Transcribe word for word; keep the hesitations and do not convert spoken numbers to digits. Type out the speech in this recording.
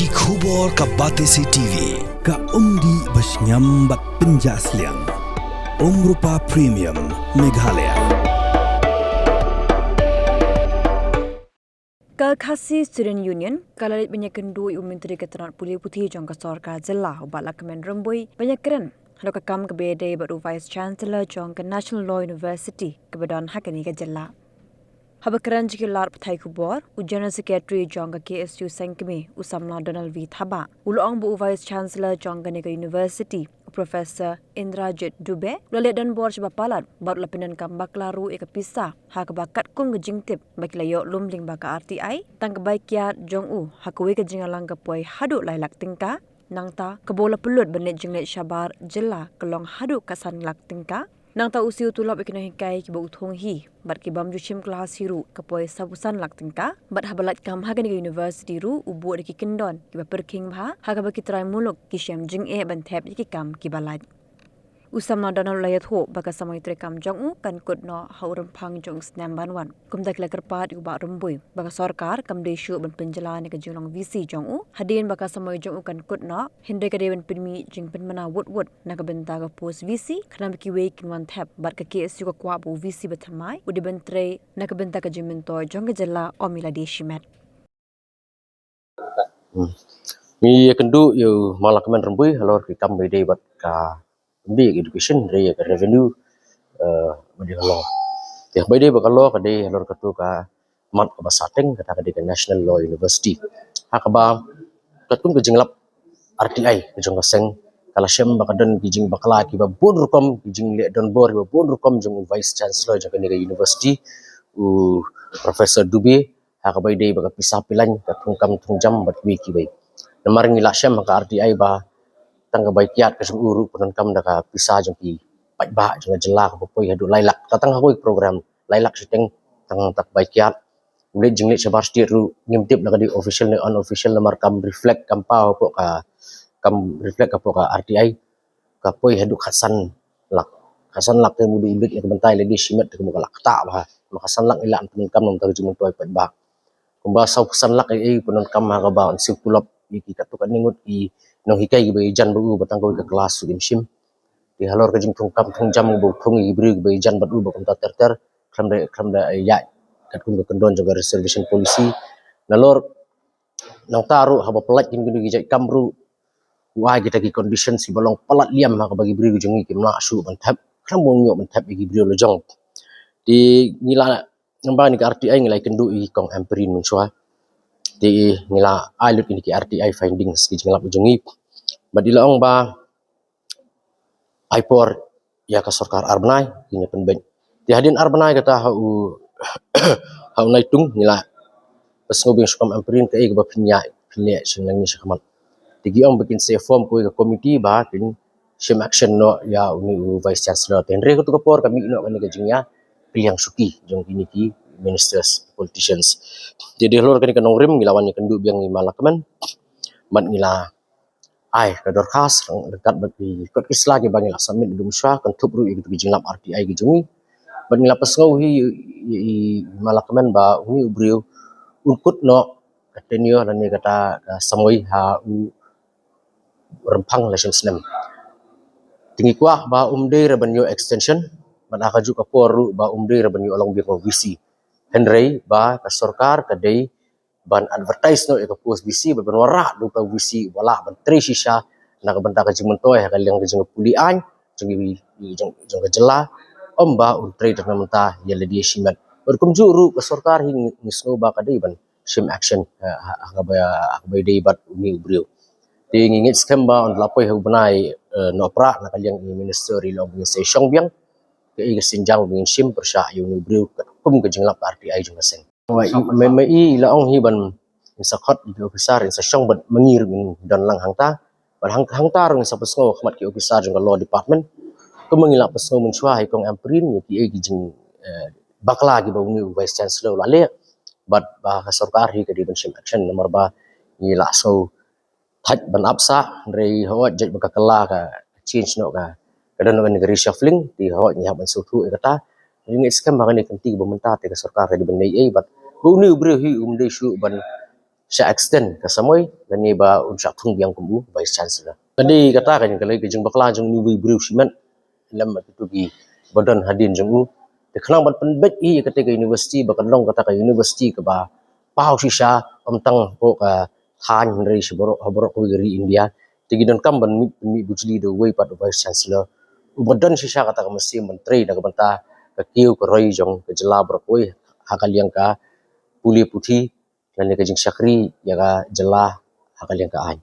Ki khubor ka Batesi T V, ka umdih ba shngiam bad pynjah sliang. Umrupa Premium, Meghalaya. Ka Khasi Student Union ka la leit ban ïakynduh ïa u Myntri ka tnat pule puthi jong ka sorkar jylla, u Bah Lahkmen Rymbui, ban ïakren halor ka kam kaba ïadei bad u Vice Chancellor jong ka National Law University kaba don ha kane ka jylla. Haba kren sha ki lad pathai khubor, u General Secretary jong ka K S U seng kmie, u samla Donald V Thabah, u la ong ba u Vice Chancellor jong kane ka university, u Professor Indrajit Dubey, u la leit donbor shaba palat bad u la pyndonkam bakla ruh ïa ka pisa ha kaba katkum ka jingtip ba ki la ïoh lum lyngba ka R T I, tang ka bai kiad jong u ha kawei ka jingïalang ka poi haduh lai lak tyngka. Nangta kaba u la pynlut ban leit jingleit shabar jylla ka long haduh khatsan lak tyngka. Nangta u siew tulop ïa ki nonghikai kiba u thung hi bad ki bym ju shim klas hi ruh ka poi sawphew san lak tyngka. Bad haba lait kam ha kane ka university ruh u buh da ki kyndon kiba pyrkhing bha ha kaba ki trai muluk ki shem jingeh ban thep ïa ki kam kiba lait. U samla Donald u la ïathuh ba ka samoi treikam jong u kan kut noh ha u Rymphang jong u snem ban wan. Kumta ki la kyrpad ïa u Bah Rymbui ba ka sorkar kam dei shuh ban pynjlan ïa ka jinglong V C jong u hadien ba ka samoi jong u kan kut noh, hynrei ka dei ban pynmih jingpynmynna wut wut na ka bynta ka post V C, khnang ba kiwei kin wan thep. Bad ka K S U ka kwah ba u V C ba thymmai u dei ban trei na ka bynta ka jingmyntoi jong ka jylla, ym ïa lade shimet. Hmm. Ngi ïakynduh ïa u Bah Lahkmen Rymbui halor ki kam ba ïadei bad ka, ym dei ka education, hynrei ïa ka revenue, eh, ba dei ka law. Te ba ïadei bad ka law ka dei halor katu ka mat kaba sahteng, kata ka dei ka National Law University. Ha kaba katkum ka jinglap R T I ka jong ka seng, ka la shem ba ka don ki jingbakla kiba bun rukom, ki jingleh donbor kiba bun rukom jong u Vice Chancellor jong kane ka university, u Professor Dubey, ha kaba ïadei bad ka pisa pilan, ka thungkam thungjam bad kiwei kiwei. Namar ngi la shem ha ka R T I ba tang ka bai kiad ka jong u ruh pyndonkam da ka pisa jong ki paidbah jong ka jylla kaba poi haduh lai lak. Tang ha kawei ka program lai lak shiteng tang tang ka bai kiad. U leit jingleit shabar state ruh ngim tip la ka dei official ne unofficial namar kam reflect, kam paw hapoh ka, kam reflect hapoh ka R T I. Ka poi haduh khatsan lak. Khatsan lak te mut u leit ïa ka bynta ïa lade shimet te ka mut ka la ktah bha. Ma khatsan lak ngi lah ban pyndonkam namar ka jingmyntoi paidbah. Kumba sawphew san lak ei ei pyndonkam ha kaba un siew tulop ïa ki katto katne ngut ki nonghikai kiba ïajan bad u ba tang kawei ka klas ruh kim shim. Te halor ka jingthungkam thungjam ba u thung ïa ki briew kiba ïajan bad u ba kumta ter ter, khlem da, khlem da ïaid katkum ka kyndon jong ka reservation policy. Nalor nangta ruh haba pyllait ïa kine ki jait kam ruh u ai kita ki conditions kiba long palat liam ha kaba ki briew ki jong ngi kim lah shuh ban thep, khlem ban ïoh ban thep ïa ki briew la jong. Te ngi la, namar ba kane ka R T I ngi la ïakynduh ïa i Kong Ampareen mynshuwa. Te ngi la ai lut ïa kine ki R T I findings, ki jinglap ki jong ngi. Bad i la ong ba ai por ïa ka sorkar ar bnai kin ïa pynbeit. Te hadien ar bnai kata ha u, ha u Naitung ngi la pynsngew biang sha u Kong Ampareen kaei kaba phin ïa, phin ïa shim nangne sha khmat. Te ki ong ba kin sa form kawei ka committee ba kin shim action noh ïa une u Vice Chancellor. Te hynrei kato ka por ka mih noh kane ka jingïakylliang shuki jong kine ki ministers, politicians. Te dei halor kane ka nongrim ngi la wan ïakynduh biang ïa i Ma Lahkmen bad ngi la ai ka dorkhas ryngkat bad ki kot ki sla kiba ngi la submit da u mynshuwa, kynthup ruh ïa ki jinglap R T I ki jong ngi. Bad ngi la pynsngew hi ïa i Ma Lahkmen ba une u briew un kut noh ka tenure lane kata ka samoi ha u Rymphang la shi snem. Te ngi kwah ba um dei re ban ïoh extension bad ha kajuh ka por ruh ba um dei re ban ïoh long biang u V C. Hynrei ba ka sorkar ka dei ban advertise noh ïa ka post V C, ban wanrah da uta u V C uba lah ban trei shisha na ka bynta ka jingmyntoi ha ka liang ka jingpule aiñ jong, jong, jong ka jylla. Ym ba un trei tang na ka bynta ïa lade shimet. Bad kumjuh ruh ka sorkar hi ngi, ngi sngew ba ka dei ban shim action, eh, ha, ha kaba, ha kaba ïadei bad une u briew. Te ngi ngeit skhem ba ynda la poi ha u bnai, eh, Nohprah na ka liang i Minister i la ong ba ngin sa shong biang kaei ka sienjam ba ngin shim pyrshah ïa une u briew katkum ka jinglap ka R T I jong ka seng. Ma i, ma i la ong hi ban, in sa khot ïa ki officer, in sa shong bad ma ngi ruh ngin don lang hangta. Bad hang, hangta ruh ngin sa pynsngew ha khmat ki officer jong ka law department. Kumba ngi la pynsngew mynshuwa ha i Kong Ampareen ïa kiei ki jing, eh, bakla kiba une u Vice Chancellor u la leh. Bad ba ka sorkar hi ka dei ban shim action namar ba ngi la sngew thait ban ap sah, hynrei hooid jait ba ka kylla ka change noh ka, ka don noh kane ka reshuffling, te hooid ngi hap ban sngewthuh ïa kata. Ngi ngeit skhem ba kane ka kynti kaba mynta te ka sorkar ka dei ban leh ei, bad ba une u briew hi um dei shuh ban shah extend ka samoi lane ba un shah thung biang kum u Vice Chancellor. Ka dei kata ka jingkylli ka jingbakla jong u briew shimet lem bad kito kiba don hadien jong u. Te khnang ban pynbeit ïa kata ka university ba kan long kata ka university kaba paw shisha, ym tang hapoh ka thaiñ hynrei sha baroh, ha baroh kawei ka ri India. Te ki donkam ban mih, pynmih bujli da uwei pat u Vice Chancellor uba don shisha kata ka mynsiem ban trei na ka bynta ka kiew ka roi jong ka jylla baroh kawei ha ka liang ka pule puthi lane ka jingshakri ïa ka jylla ha ka liang ka aiñ.